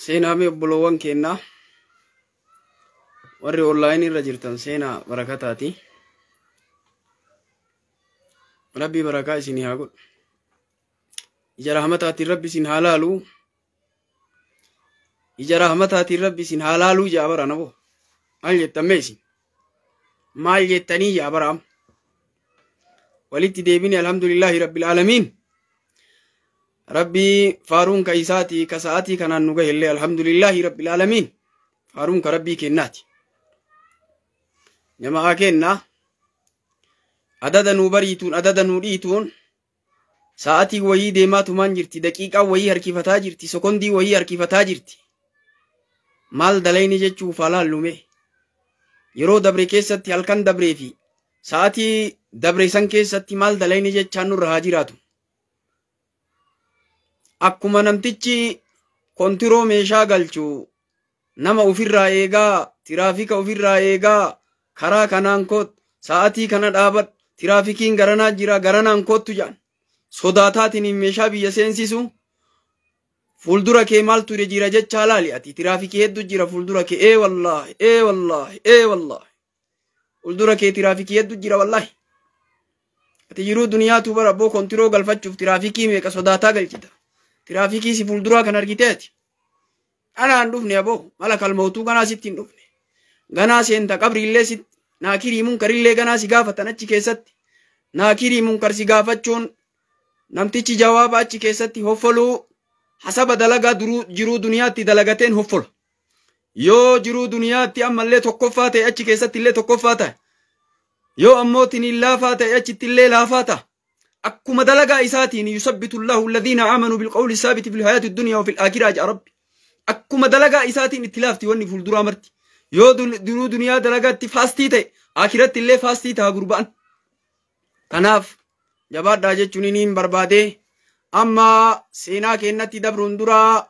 Seenaa mee obboloowwan kennaa warri onlaayinii irra jirtan seenaa barakataati. Rabbi barakaa isinii haa godhu. Ija rahmataatiin Rabbi isin haa laalu. Ija rahmataatiin Rabbi isin haa laaluu jaa bara naboo. Maal jettan mee isin? Maal jettanii jaa bara amma? Walitti deebine, alhamdulillaahi rabbil aalamiin. Rabbii faaruun ka isaati, ka sa'aatii kanaan nu gahe illee, alhamdulillaahi rabbil aalamiin. Faaruun ka Rabbii kennaati. Jamaa kennaa. Adada nuu bariituun, adada nuu dhiituun, sa'aatii wayii deemaa tumaan jirti, daqiiqaa wayii harkifataa jirti, sekondii wayii harkifataa jirti. Maal dalayni jechuuf laallume. Yeroo dabre keessatti, halkan dabree fi sa'aatii dabre san keessatti maal dalayni jechaan nurra haa jiraatu. Akkuma namtichi kontiroo meeshaa galchu nama ofirraa eegaa, tiraafika ofirraa eegaa, karaa kanaan koot, sa'aatii kana dhaabadhu, tiraafikiin garanaa jira, garanaan koottu jedhan. Sodaataatiin meeshaa biyya seensisu, fuuldura kee maaltu jira jechaa laali ati. Tiraafikii hedduu jira fuuldura kee. Ee wallaahi, ee wallaahi, ee wallaahi. Fuuldura kee tiraafikii hedduu jira wallaahi. Ati jiruu duniyaatu bara abboo kontiroo galfachuuf tiraafikii meeqa sodaataa galchita. Tiraafikii si fuulduraa kan argiteeti. Anaan dhufne aboo mala kalmootuu ganaa sitti hin dhufne. Ganaa seenta qabriillee sitti naakirii munkarillee ganaa si gaafatan achi keessatti. Naakirii munkar si gaafachuun namtichi jawaaba achi keessatti hoffoluu hasaba dalagaa jiruu duniyaatti dalagateen hoffola. Yoo jiruu duniyaatti ammallee tokkoffaa ta'e, achi keessatti illee tokkoffaa ta'e. Yoo ammoo tiniin laafaa ta'e, achitti illee laafaa ta'a. Akkuma dalagaa isaatiin يثبت الله الذين آمنوا بالقول الثابت في الحياة الدنيا وفي الآخرة jedha Rabbi. Akkuma dalagaa isaatiin itti laafti wanni fuulduraa marti. Yoo jiruu duniyaa dalagaatti faastii ta'e, akiratti illee faastii ta'a gurbaan. Kanaaf jabaadhaa jechuun inni hin barbaade. Amma seenaa kennatti dabruun duraa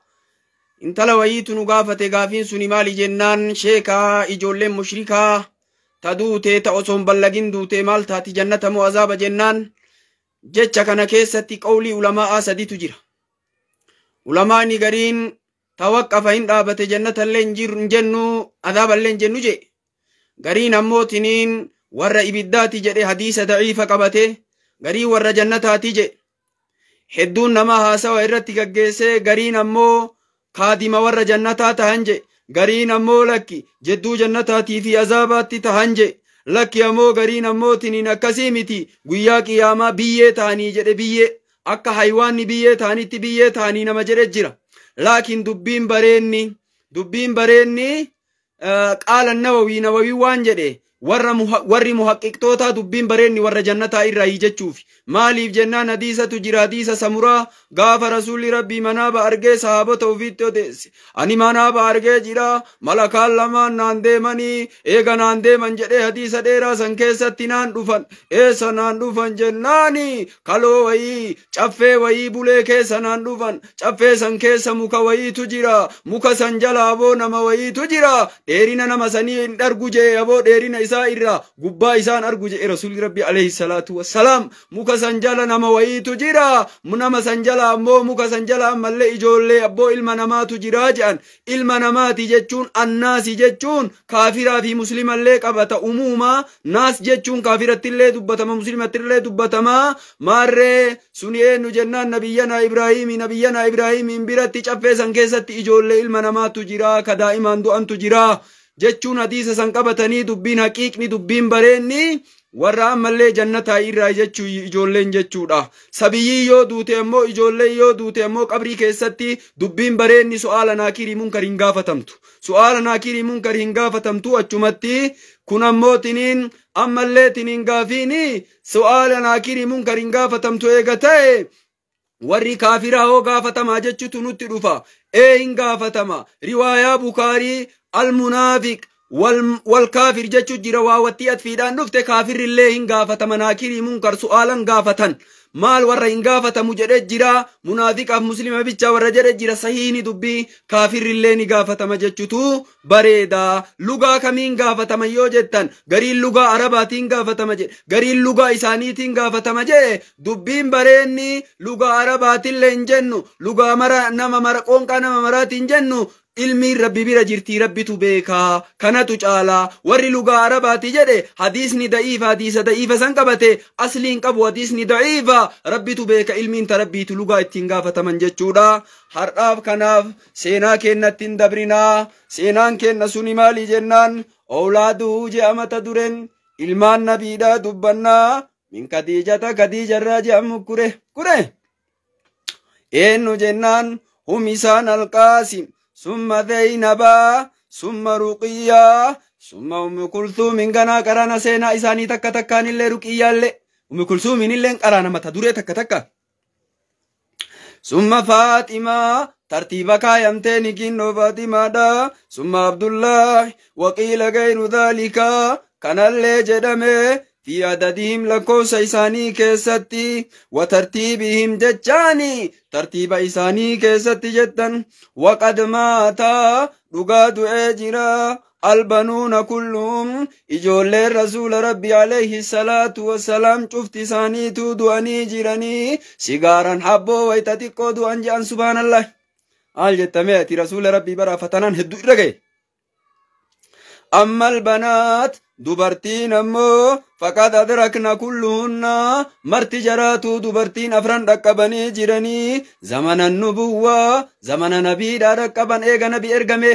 intala wayiitu nu gaafate. Gaafiin suni maali jennaan, sheekaa, ijoolleen mushrikaa ta duute, ta osoo hin ballagin duute, maal taati, jannata moo azaaba jennaan, jecha kana keessatti qawlii ulamaa'aa saditu jira. Ulamaani gariin tawaqqafa, hin dhaabate, jannatallee hin jennu, azaaballee hin jennu jee. Gariin ammoo tiniin warra ibiddaati jedhe, hadiisa daciifa qabate. Garii warra jannataati jedhe. Hedduun nama haasawa irratti gaggeessee, gariin ammoo kaadima warra jannataa tahan jedhe. Gariin ammoo lakki, jedduu jannataatii fi azaabaatti tahan jedhe. Lakki ammoo gariin ammoo tiniin akkasii miti, guyyaa qiyaamaa biyyee ta'anii jedhe, biyyee akka haywaanni biyyee ta'anitti biyyee ta'anii nama jedhe jira. Laakiin dubbiin bareenni qaala Nawawii, Nawawii waan jedhe, warra warri muhaqqiqtoota dubbiin bareenni warra jannataa irraa jechuuf. Maaliif jennaan, hadiisatu jira, hadiisa Samuraa. Gaafa Rasuulli Rabbii manaaba argee sahaabota ofiitti odeesse, ani manaaba argee jira, malakaan lamaan naan deemanii, eega naan deeman jedhee, hadiisa dheeraa san keessatti naan dhufan. Eessa naan dhufan jennaani, kaloo wayii, caffee wayii bulee keessa naan dhufan. Caffee san keessa muka wayiitu jira, muka san jala aboo nama wayiitu jira, dheerina nama sanii hin argu jee, aboo dheerina isaa irraa gubbaa isaan argu jee Rasuulli Rabbi alayhi salaatu wassalaam. Muka san jala nama wayiitu jira, nama san jala ammoo, muka san jala ammallee ijoollee abboo ilma namaatu jira jedhan. Ilma namaati jechuun, annaasi jechuun kaafiraa fi muslimallee qabata. Umuuma naas jechuun kaafirattillee dubbatama, muslimattillee dubbatama. Maarree suni eenyu jennaan, nabiyyanaa Ibrahiimi. Nabiyyanaa Ibrahiimiin biratti caffee san keessatti ijoollee ilma namaatu jira, ka daa'imaan du'antu jira jechuun hadiisa san qabatanii, dubbiin haqiiqni, dubbiin bareenni warra ammallee jannataa irraa jechuu ijoolleen jechuudha. Sabiyyii yoo duute ammoo, ijoolleen yoo duute ammoo, qabrii keessatti dubbiin bareenni su'aala naakirii munkar hin gaafatamtu. Su'aala naakirii munkar hin gaafatamtu achumatti. Kun ammoo tiniin ammallee tiniin gaafiini su'aala naakirii munkar hin gaafatamtu eega ta'e, warri kaafiraa hoo gaafatamaa jechuutu nutti dhufa. Ee, hin gaafatama. Riwaayaa Bukaarii المنافق والكافر jechu jira. Waa wattii atfiidhaan dhufte, kaafirrillee hin gaafatama, naakirii munkar su'aalan gaafatan. Maal warra hin gaafatamu jedhe jira. Munaafiqaaf muslima bicha warra jedhe jira. Sahiini dubbii kaafirrillee ni gaafatama jechutu bareeda. Lugaa kamiin gaafatama yoo jettan, gariin lugaa arabaatiin gaafatama jedhe, gariin lugaa isaaniitiin gaafatama jedhe. Dubbiin bareenni lugaa arabaatillee hin jennu, lugaa mara nama mara qoonqaa nama maraatiin jennu. Ilmiin rabbi bira jirtii, rabbitu beekaa, kanatu caalaa. Warri lugaa arabaati jedhe hadiisni da'iifa, hadiisa da'iifa san qabate, asliin qabu hadiisni da'iifa. Rabbitu beeka, ilmiin ta rabbiitu, lugaa ittiin gaafataman jechuudha. Har'aaf kanaaf seenaa kennatti hin dabrinaa. Seenaan kenna suni maali jennaan, oolaaduu je'a mata dureen ilmaan nabiidhaa dubbannaa. Min Kadiijata, Kadiijarraa je'amu kure kure eenyu jennaan, hum isaan Alqaasim, summa Zaynabaa, summa Ruqiyyaa, summa Ummu Kulsuumin. Ganaa qaraana seenaa isaanii takka takkaanillee, Ruqiyyaallee Ummu Kulsuumin illeen qaraana mata duree takka takka. Summa Faaximaa, tartiiba kaayamtee ni kinnoo Faaximaadha. Summa Abdullah, waqiila gayru dhaalika, kanallee jedhame, fi adadihim, lakkoofsa isaanii keessatti, wa tartiibihim jechaani tartiiba isaanii keessatti jettan. Waqad maataa, dhugaa du'ee jira, albanuuna kulluhum, ijoolleen rasuula rabbi alayhi salaatu wassalaam cufti isaaniitu du'anii jiranii. Sigaaran habboo wayta xiqqoo du'an je'an. Subhaanallah, maal jettamee ati? Rasuula rabbii bara fatanaan hedduu irra ga'e. Amma albanaat, dubartiin ammoo, faqad adrakna kulluhunna, marti jaraatuu dubartiin afran dhaqqabanii jiranii zamana nubuwwaa, zamana nabiidhaa dhaqqaban. Eega nabi ergame,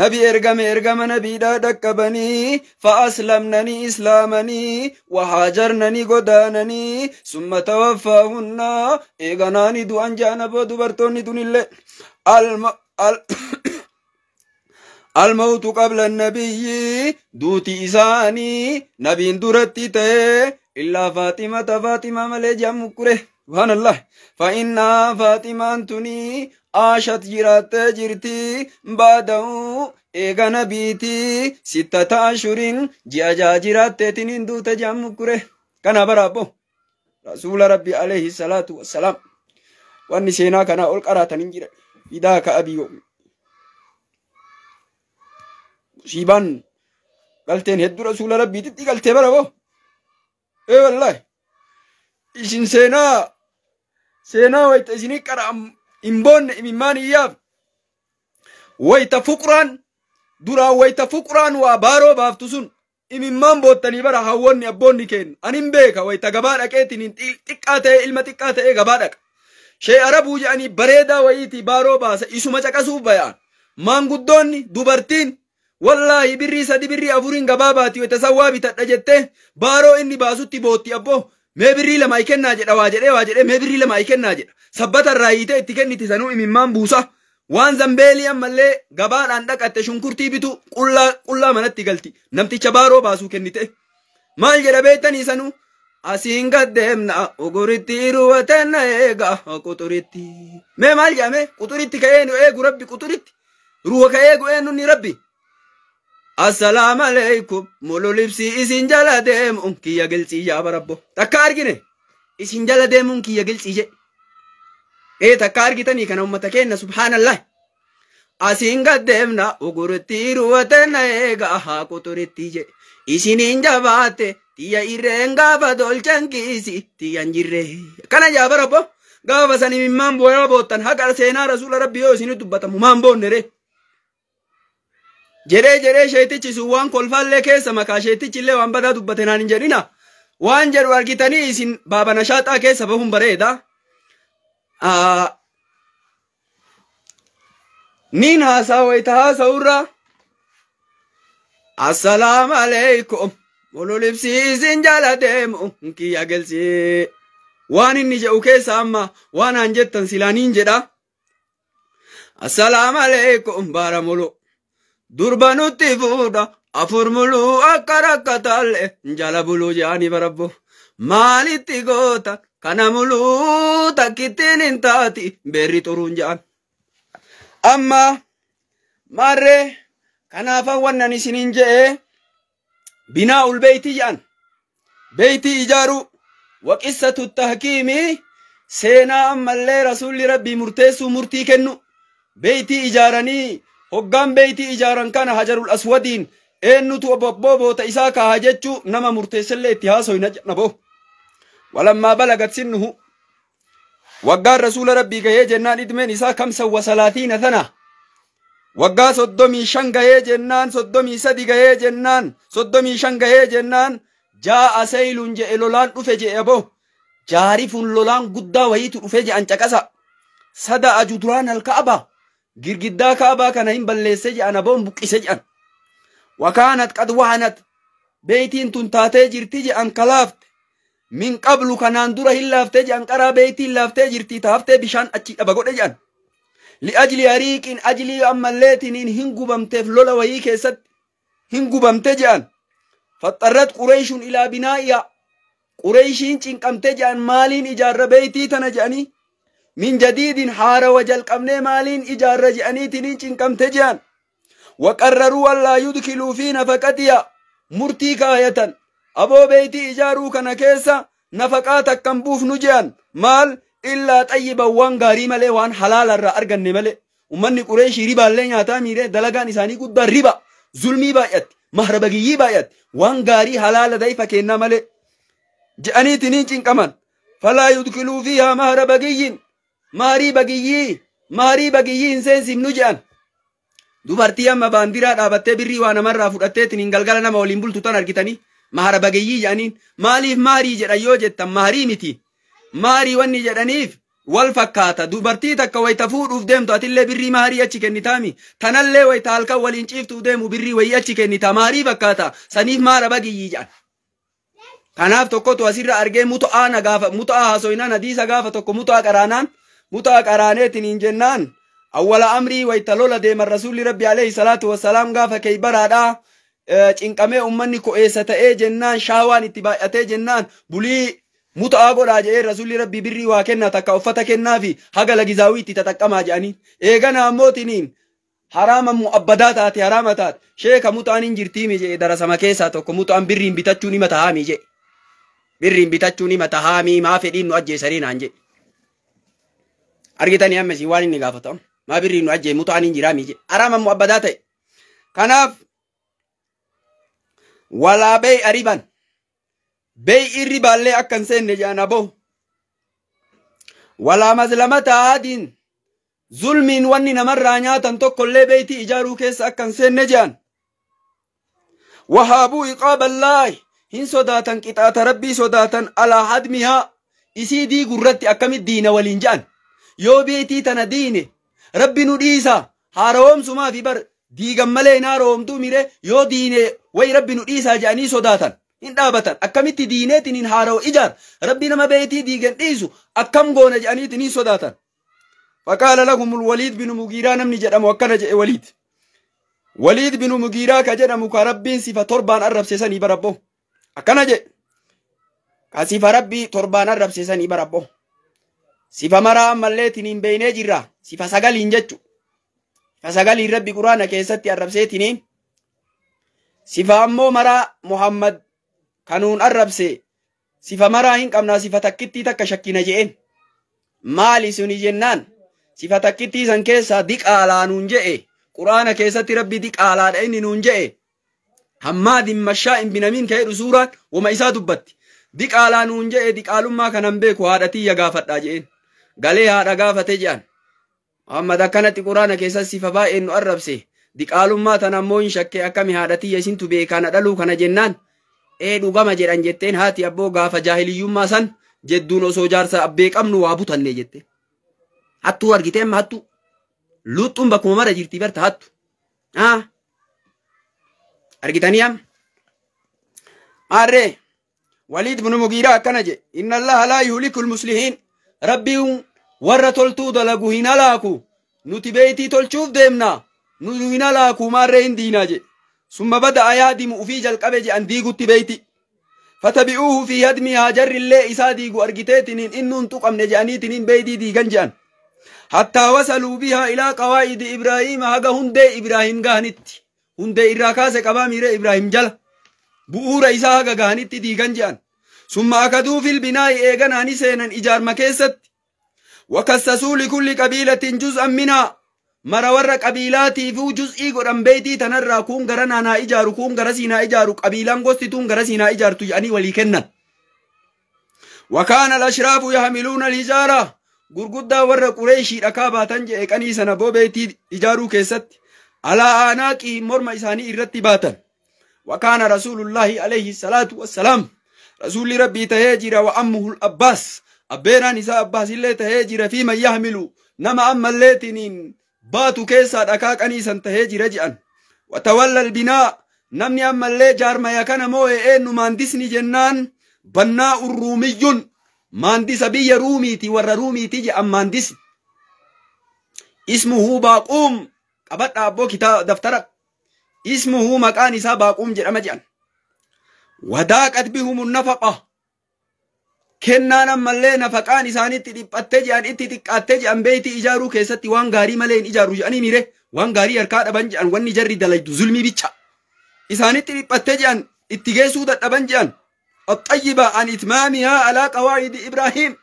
nabi ergame, ergama nabiidhaa dhaqqabanii. Fa'aslamnanii, islaamanii, wahaajarnanii, godaananii, summa tawaffaahunna, eeganaani du'an je'an. Aboo, dubartoonni tunillee alma al almawtu qabla nabiyyi, duuti isaanii nabiin duratti ta'e, illaa Faaximata, Faaximaa malee jedhamu kure. Subhaanallah. Fa'innaa, Faaximaan tuni, aashat, jiraattee jirti, baada'u, eega nabiiti, 6 ashhurin, ji'a 6 jiraatteetiin hin duute jedhamu kure. Kana bara abbo rasuula rabbi alayhi salaatu wassalaam wanni seenaa kanaa ol qaraatan hin jira. Fidaa ka abiyyoo musiibaan galteen hedduu rasuula rabbiititti galtee bara boo. Ee wallahi, isin seenaa wayta isinii qara'am hin boonne, imimmaan iyyaaf. Wayta fuqraan duraan, wayta fuqraan waa baaroo baaftu sun imimmaan boottanii bara. Hawwoonni abboonni kennu anin beeka. Wayta gabaa dhaqeetiin xiqqaa ta'e, ilma xiqqaa ta'e gabaa dhaqa, shee arabuu jedhanii bareedaa wayiitii baaroo baasa, isuma caqasuuf bayaan. Maanguddoonni, dubartiin, wallaahi birrii 3, birrii 4n gabaa baati. Wayta sawwaa bitadha jettee baaroo inni baasutti bootti. Abboo, mee birrii 2 i kennaa jedha. Waa jedhee, waa jedhee, mee birrii 2 i kennaa jedha. Sabbata irraa hiitee itti kenniti, sanuu imimmaan buusa. Waan zambeelii ammallee gabaadhaan dhaqatte, shunkurtii bitu, qullaa qullaa manatti galti. Namticha baaroo baasuu kennite maal jedha beektanii? Sanuu asiin gaddeemna uguritti ruwatenna eega quxuritti. Mee maal jedhame? Quxuritti ka'ee nu eegu rabbi, quxuritti ruwa ka eegu eenyu ni rabbi. Assalaamu alaikum, mululibsii isin jala deemuun kiyya gilxii yaa barabbo. Takka argine isin jala deemuun kiyya gilxii je. Ee, takka argitanii kana ummata keenya? Subhaanallah. Asiin gaddeemna uguritti ruwatenna eega haa quxuritti je. Isiniin jabaatte tiyya irreen gaafa dolchan kiisi tiyyan jirre. Kana yaa barabbo, gaafa sani imimmaan booyaa boottan. Haqa seenaa rasuula rabbi yoo isinii dubbatamu maan boonne ree? Jedhee jedhee sheetichi sun waan kolfaallee keessa makaa. Sheetichi illee waan badaa dubbate naan hin jedhina. Waan jedhu argitanii isin baaba nashaaxaa keessa bahuun bareeda. Niin haasaa wayita haasa'urraa, assalaamu alaikum, mululibsii isin jala deemu kiyya galchee. Waan inni jedhu keessa amma waan aan jettan silaaniin jedha. Assalaamu alaikum, baara mulu. Durba nutti fuudha afur muluu, akka rakkataalle jala buluu jedhanii barabbo. Maalitti goota kana muluu, takkittiin hin taati beerri xuruun jedhan. Amma maarree kanaafan wannan isiniin je'ee, binaa ul beeytii jedhan. Beeytii ijaaruu Waqissatu tahkiimi seenaa ammallee rasuulli rabbii murteessuu murtii kennu. Beeytii ijaaranii hoggaan beeytii ijaaran kana hajarul aswadiin eenyutu bobboota isaa kaaha jechuu nama murteessellee itti haasoyna jedhna. Walammaa balagat sinnuhu waggaan rasuula rabbii gahee jennaan idmeen isaa kamsa wa salaatiina tana waggaa 35 gahee jennaan 33 gahee jennaan 35 gahee jennaan jaa'a seeyluun je'e lolaan dhufe je'e abo jaarifun lolaan guddaa wayiitu dhufe je'an caqasa sada'a juduraan alka'aba girgiddaa ka'abaa kana hin balleesse je'an aboon buqqise je'an wakaanat qad wahanat beeytiin tun taatee jirti je'an kalaafte min qablu kanaan dura hin laaftee je'an qaraa beeytiin laaftee jirti taaftee bishaan achi dhaba godhe je'an li'ajli hariiqin ajlii ammalleetiniin hin gubamteef lola wayii keessatti hin gubamte je'an faxxarrat qureeshun ilaa binaa'iya qureeshiin cinqamte je'an maaliin ijaarra beeytii tana je'anii min jadiidin haarawa jalqabnee maaliin ijaarra je'aniitiniin cinqamte je'an waqarraruu allaa yudkiluu fi nafaqatiya murtii kaayatan aboo beeytii ijaaruu kana keessa nafaqaa takkan buufnu je'an maal illaa xayyiban waan gaarii malee waan halaalarraa arganne malee ummanni qureeshii ribaallee nyaataa miiree dalagaan isaanii guddaan riba zulmii baay'atti mahrabagiyyii baay'atti waan gaarii halaala dayfa kennaa malee je'aniitiniin cinqaman falaa yudkiluu fiihaa mahra bagiyyin maarii bagiyyii maarii bagiyyii hin seensifnu je'an dubartii amma baandiraa dhaabattee birrii waa namarraa fudhatteetiin galgala nama waliin bultu tan argitanii mahara bagiyyii jedhaniin maaliif maarii jedhan yoo jettan maarii miti maarii wanni jedhaniif wal fakkaata dubartii takka wayita fuudhuuf deemtu atillee birrii maarii achi kennitaami tanallee wayita halkan waliin ciiftuuf deemu birrii wayii achi kennita maarii fakkaata saniif maara bagiyyii jedhan. Kanaaf tokkotu asirra argee mutu'aa na gaafa mutu'aa haasoinaan hadiisa gaafa tokko mutu'aa qaraanaan mutu'aa qaraaneetiin hin jennaan awwala amrii wayita lola deeman rasuulli rabbi alayhi salaatu wassalaam gaafa keeybaraadhaa cinqamee ummanni ko'eessa ta'ee jennaan shaawaan itti baay'atee jennaan bulii mutu'aa godhaa jedhee rasuulli rabbi birrii waa kennaa takka uffata kennaafi haga lagizaawii itti tataqqamaa jedhanii eegana ammootiniin haraama mu'abbadaa taate haraama taate sheeka mutu'aan hin jirtiimi jedhe darasama keessaa tokko mutu'aan birriin bitachuun hima tahaamii jedhe birriin bitachuun hima tahaamii maa fedhiin nu ajjeesanii naan jedhe argitanii amma isin waan inni gaafatamu maa birriin nu ajjee mutu'aan hin jiraamii jedhe haraama mu'abbadaa ta'e kanaaf walaa bey ariban bey irri baallee akka hin seenne jedhan aboo walaa mazlamata aadiin zulmiin wanni namarraa nyaatan tokkollee beeytii ijaaruu keessa akka hin seenne jedhan wahaabuu iqaaballaahi hin sodaatan qixaata rabbii sodaatan alaa hadmihaa isii diigurratti akkamit diina waliin jedhan yoo beeytii tana diine rabbi nu dhiisa haarawoomsumaa fi bar diigan malee hin haarawoomtuu mire yoo diine way rabbi nu dhiisaa jedhanii sodaatan hin dhaabatan akkamitti diineetiin hin haarawo ijaar rabbi nama beeytii diigan dhiisu akkam goona jedhaniitiin hin sodaatan. Faqaala lahumul Waliid binu Mugiiraa namni jedhamu akkana jedhe Waliid. Waliid binu Mugiiraa ka jedhamu ka rabbiin sifa torbaan arrabse sanii barabbo. Akkana jedhe. Ka sifa rabbii torbaan arrabse sanii barabbo. Sifa maraa ammalleetiin hin beeynee jirra. Sifa sagaliin jechu. Sifa sagaliin rabbi quraana keessatti arrabseetiniin. Sifa ammoo maraa Muhammad kanuun arrabse sifa maraa hin qabnaa sifa takkittii takka shakkina je'een. Maali suni jennaan sifa takkittii san keessaa diqaalaa nuun je'e quraana keessatti rabbi diqaalaadha inni nuun je'e hammaadin mashaa'in binamiin ka jedhu suuraan wama isaa dubbatti diqaalaa nuun je'e diqaalummaa kanan beeku haadha tiyya gaafadhaa je'een galee haadha gaafate je'an Muhammad akkanatti quraana keessatti sifa baay'een nu arrabse diqaalummaa tana ammoo hin shakke akkami haadha tiyya isintu beekaa na dhaluu kana jennaan ee dhugama jedhan jetteen haati abboo gaafa jaahiliyyummaa san jedduun osoo jaarsa abbee qabnu waa butanne jette. Hattuu argitee amma hattuu. Luxxuun bakkuma mara jirti barta hattu. Argitanii amma. Maarree Waliid bin Mugiiraa akkana jedhe inna Allaha laa yuhlikul muslihiin rabbiin warra toltuu dalagu hin halaaku nuti beeytii tolchuuf deemna nu hin halaaku maarree hin diinaa jedhe. Summa bada'a yaadimu ufii jalqabe jedhan diigutti beeyti. Fatabi'uuhu fi hadmihaa jarrillee isaa diigu argiteetiniin innuun tuqamne jedhaniitiniin beeytii diigan jedhan. Hattaa wasaluu bihaa ilaa qawaa'idi Ibraahiima haga hundee Ibraahim gahanitti. Hundee irraa kaase qabaa miiree Ibraahim jala. Bu'uura isaa haga gahanitti diigan jedhan. Summa akaduu fil binaa'i eeganaani seenan ijaarma keessatti. Wakassasuu likulli qabiilatin juz'an minhaa mara warra qabiilaatiifuu juz'ii godhan beeytii tanarraa kuun gara naanaa ijaaru kuun gara siinaa ijaaru qabiilaan gosti tuun gara siinaa ijaartu jedhanii walii kennan. Wakaana al-ashraafu yahmiluuna al-hijaara gurguddaa warra Qureeshii dhakaa baatan jedhe qanii sana boo beeytii ijaaruu keessatti alaa aanaaqii morma isaanii irratti baatan. Wakaana rasuulullaahi alayhi salaatu wassalaam rasuulli rabbii tahee jira wa ammuhul abbaas abbeenaan isaa abbaas illee tahee jira fi man yahmilu nama ammalleetiniin baatu keessaa dhakaa qaniisan tahee jira je'an. Watawalla albinaa namni ammallee jaarmaya kana moo'e eenyu maandisni jennaan bannaa urruumiyyun maandisa biyya ruumiiti warra ruumiiti je'an maandisni. Ismuhuu baaquum qabadha abboo kitaaba daftara. Ismuhuu maqaan isaa baaquum jedhama je'an. Wadaaqat bihumun nafaqa kennaan ammallee nafaqaan isaanitti dhiphattee je'an itti xiqqaattee je'an beeytii ijaaruu keessatti waan gaarii malee hin ijaaru je'anii mire waan gaarii harkaa dhaban je'an wanni jarri dalaydu zulmii bicha isaanitti dhiphattee je'an itti geessuu dadhaban je'an axxayyiba an itmaamihaa alaa qawaa'idi Ibrahiim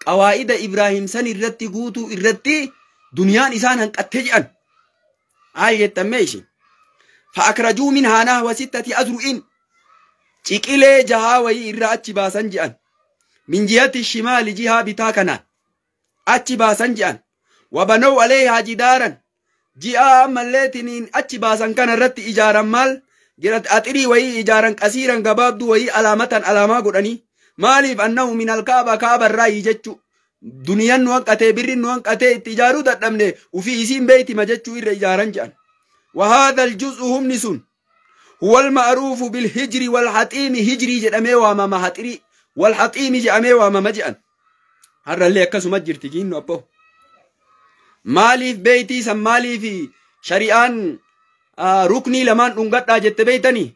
qawaa'ida Ibrahiim san irratti guutuu irratti duniyaan isaan hanqattee je'an haal jettammee ishin fa'akrajuu minhaa nahwa sittati azru'in ciqilee jahaa wayii irraa achi baasan je'an min jihati shimaali jihaa bitaa kanaan achi baasan je'an wabanow aleehaa jidaaran ji'aa ammalleetiniin achi baasan kana irratti ijaaran maal axirii wayii ijaaran qasiiran gabaabduu wayii alaamatan alaamaa godhanii maaliif annahu min alkaaba kaabarraayi jechu duniyaan nu hanqatee birrin nu hanqatee itti ijaaruu dadhabne ufii isiin beeytima jechuu irra ijaaran je'an وهذا الجزء هم نسون هو المعروف بالهجر والحطيم هجري jedhamee waamama haxirii والحطيم jedhamee waamama je'an har'allee akkasuma jirti kiinnu abboo maaliif beeytii san maaliif shari'aan ruknii lamaan dhungadhaa jette beeytanii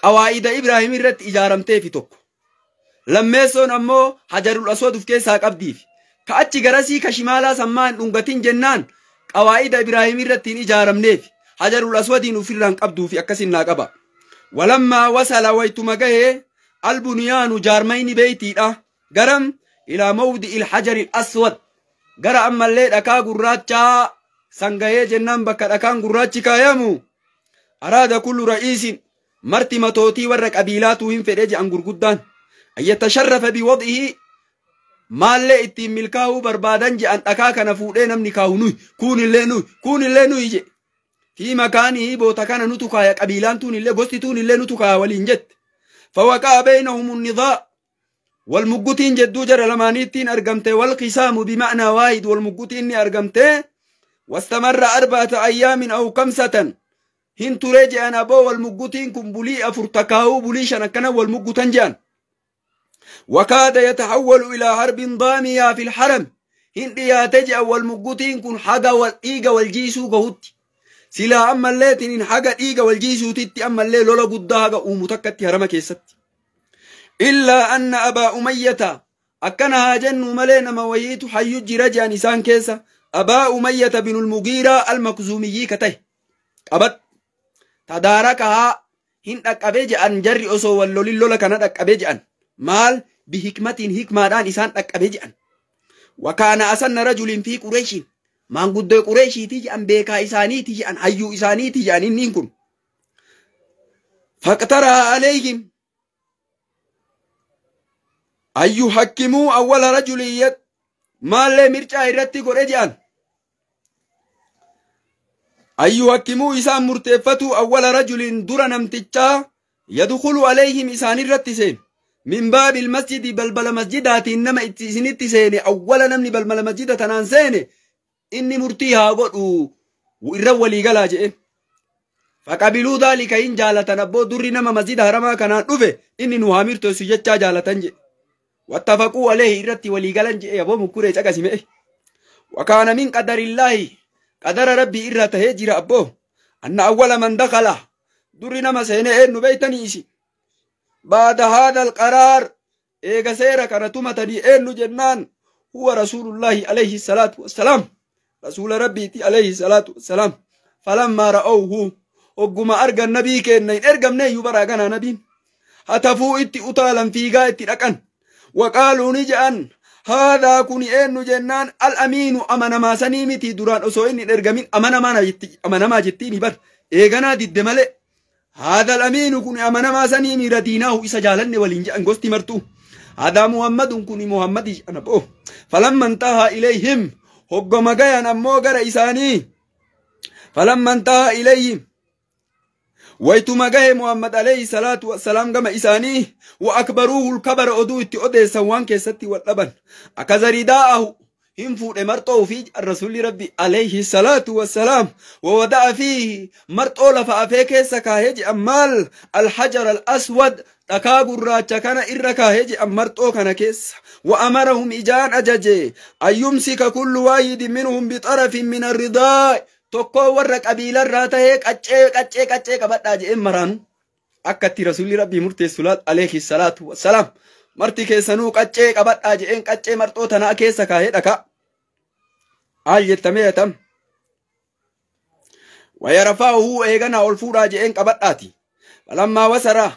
qawaa'ida Ibraahim irratti ijaaramteefi tokko lammeessoon ammoo hajarul aswad uf keessaa qabdiif ka achi garasii ka shimaalaa sammaa hin dhungatin jennaan qawaa'ida Ibraahim irratti hin ijaaramneef hajarul aswadiin ufirraan qabduufi akkasin naa qaba. Walammaa wasala waytuma gahee albunyaanu jaarmayni beeytiidha garam ilaa mawdi'il hajaril aswad gara ammallee dhakaa gurraachaa san gahee jennaan bakka dhakaan gurraachi kaayamu araada kullu ra'iisin marti matootii warra qabiilaatuu hin fedhe je'an gurguddaan an yatasharrafa biwad'ihi maallee ittiin milkaa'uu barbaadan je'an dhakaa kana fuudhee namni kaahu nuyi kuunillee nuyi kuunillee nuyi jedhe fi makaanihi boota kana nutu kaaya qabiilaan tuunillee gosti tuunillee nutu kaaya waliin jette fawaqaa beynahum nidaa walmuggutiin jedduu jara lamaaniittiin argamte walqisaamu bima'naa waahid walmuggutiin ni argamte wastamarra arba'ata ayyaamin aw kamsatan hin ture je'an aboo walmuggutiin kun bulii afur takaa'uu bulii shan akkana walmuggutan je'an وكاد يتحول إلى حرب ضامية في الحرم هند يا تجأ والمقوتين كن حاجة والإيجا والجيسو قهوت سلا أما الليتين حاجة إيجا والجيسو تتي أما الليل لولا قد حاجة أمتكت هرمك يست إلا أن أبا أمية أكنها جن ملين مويت حيج رجع نسان كيسة أبا أمية بن المغيرة المكزومي كته أبد تداركها هند أكبيج أن جري أسو واللولي لولا كانت أكبيج أن maal bihikmatiin hikmaadhaan isaan dhaqqabe je'an wakaana asanna rajulin fi qureeshiin maanguddoo qureeshiiti je'an beekaa isaaniiti je'an hayyuu isaaniiti je'an inniin kun faqtaraa alayhim an yuhakkimuu awwala rajulin maallee mircaa irratti godhe je'an an yuhakkimuu isaan murteeffatuu awwala rajulin dura namtichaa yadkhulu alayhim isaan irratti seenu من باب المسجد بلبل مسجدات إنما إسنت سيني أولا نمني بلبل مسجدة تنان سيني إني مرتيها قدو وإرولي قلا جئ فقبلوا ذلك إن جالة نبو دري نما مسجد هرما كان نوفي إني نهامير تسجد جالة جئ واتفقوا عليه إرتي ولي قلا جئ يبو مكوري جاكسي وكان من قدر الله قدر ربي إرته هجر أبوه أن أول من دخل دري نما سيني إنو بيتني إسي بعد هذا القرار إيغا سيرا كانتومتني إنو جنان هو رسول الله عليه الصلاة والسلام رسول ربي عليه الصلاة والسلام فلما رأوه وقما أرقى النبي كأن إرقم نيو براغنا نبي Hatafuu itti utaalan fiigaa itti dhaqan. Waqaaluu ni je'an. Haadhaa kun eenyu jennaan al-amiinu amanamaa sanii miti duraan osoo inni hin ergamin amanamaa jettiin bar eeganaa didde malee. Haadha al-amiinu kun amanamaa sanii miira diinaahu isa jaalanne waliin je'an gosti martuu. Haadhaa Muhammadun kun Muhammadi jedhan aboo. Falamma intahaa ilayhim hoggoma gayan ammoo gara isaanii. Falamma intahaa ilayhim waytuma gahe Muhammad alayhi salaatu wassalaam gama isaanii wa akbaruuhu lkabara oduu itti odeessan waan keessatti wal dhaban akaza ridaa'ahu hin fuudhe marxoo ufii rasuulli rabbi alayhi salaatu wassalaam wawada'a fiihi marxoo lafa afee keessa kaahee je'an maal alhajar al-aswad dhakaa gurraacha kana irra kaahee je'an marxoo kana keessa wa amarahum ijaan ajaje an yumsika kullu waahidin minhum bixarafin min arridaa tokkoo warra qabiilarraa tahee qaccee qaccee qaccee qabadhaa je'een maraanu akka itti rasuulli rabbii murteessu laal alayhi salaatu wassalaam marti keessanuu qaccee qabadhaa je'een qaccee marxoo tanaa keessa kaahee dhakaa maal jettamee yatam wayarfaa'uhu eeganaa ol fuudhaa je'een qabadhaati falammaa wasaraa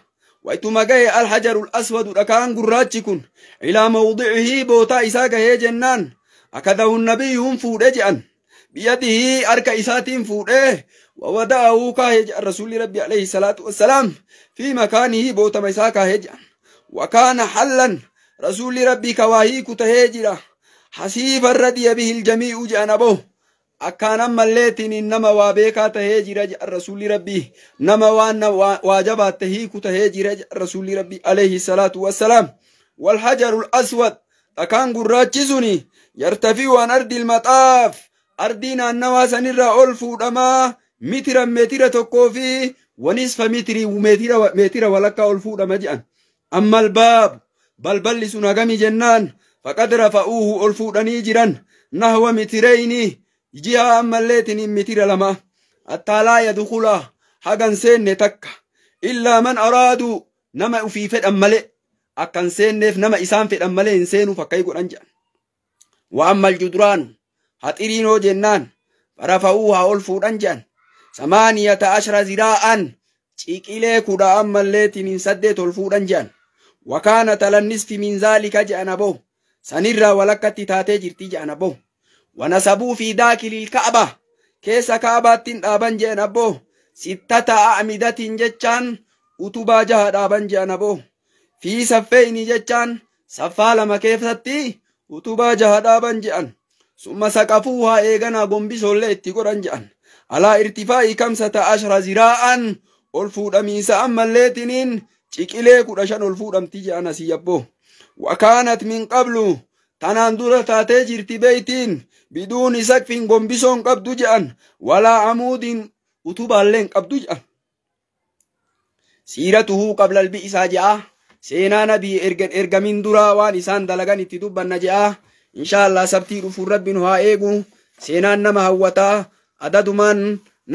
waytuma gahe alhajarul aswadu dhakaan gurraachi kun ilaa mawdicihi bootaa isaa gahee jennaan akadahu nabiyyuun fuudhe je'an biyadihi harka isaatiin fuudhee wawada'ahu kaahee jedhan rasuulli rabbi alayhi salaatu wassalaam fi makaanihi bootama isaa kaahee jedhan wakaana hallan rasuulli rabbii kawaahii kutahee jira hasiifan radiya bihi ljamii'u jedhan aboo akkaan ammalleetiin nama waa beekaa tahee jira jedhan rasuulli rabbii nama waan waa jabaatte hiiku tahee jira jedhan rasuulli rabbii alayhi salaatu wassalaam walhajaru laswad dhakaan gurraachi suni yartafi'u an ardi ilmaxaaf ardii naannawaa sanirraa ol fuudhamaa mitira meetira tokkoo fi wanisfa mitirii meetira walakkaa ol fuudhama jedhan. Amma albaab balballi sun hagami jennaan faqad rafa'uuhu ol fuudhanii jiran nahwa mitireyni ji'a ammalleetiin mitira lama hattaa laa yadkhula hagan seenne takka illaa man araadu nama ufii fedhan malee akkan seenneef nama isaan fedhan malee hin seenuuf akkai godhan jedhan. Wa amma aljuduraanu haxiriinoo jennaan farafa'uu haa ol fuudhan jedhan 18 ziraa'an ciqilee 18 ol fuudhan jedhan wakaana talannisfi min zaalika jedhan aboo sanirraa walakkatti taatee jirti jedhan aboo wanasabuu fi daakilil ka'aba keessa ka'abaattiin dhaaban jedhan aboo 6 a'midatiin jechaan utubaa 6 dhaaban jedhan aboo fi saffeeyni jechaan saffaa 2 keessatti utubaa 6 dhaaban jedhan summa saqafuuhaa eeganaa gombisoollee itti godhan jedhan alaa irtifaa'i 15 ziraa'an ol fuudhamiinsa ammalleetiniin ciqilee 15 ol fuudhamti jedhan asii yabboo wakaanat min qablu tanaan dura taatee jirti beeytiin biduuni saqfiin gombisoon qabdu jedhan walaa amuudiin utubaalleen qabdu jedhan siiratuhuu qabla albi'isaa je'a seenaa nabii ergamin duraa waan isaan dalagan itti dubbanna je'a insha Allah sabtii dhufuun rabbi nu haa eegu seenaan nama hawwataa adadumaan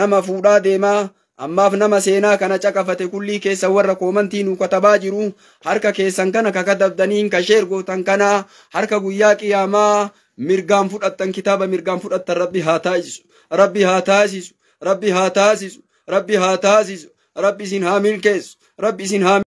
nama fuudhaa deemaa ammaaf nama seenaa kana caqafate kullii keessa warra koomantii nu katabaa jiru harka keessan kana kakatabdaniin ka sheer gootan kana harka guyyaa qiyaamaa mirgaan fudhattan kitaaba mirgaan fudhattan rabbi haa taasisu rabbi haa taasisu rabbi haa taasisu rabbi haa taasisu rabbi isin haa milkeessu rabbi isin haa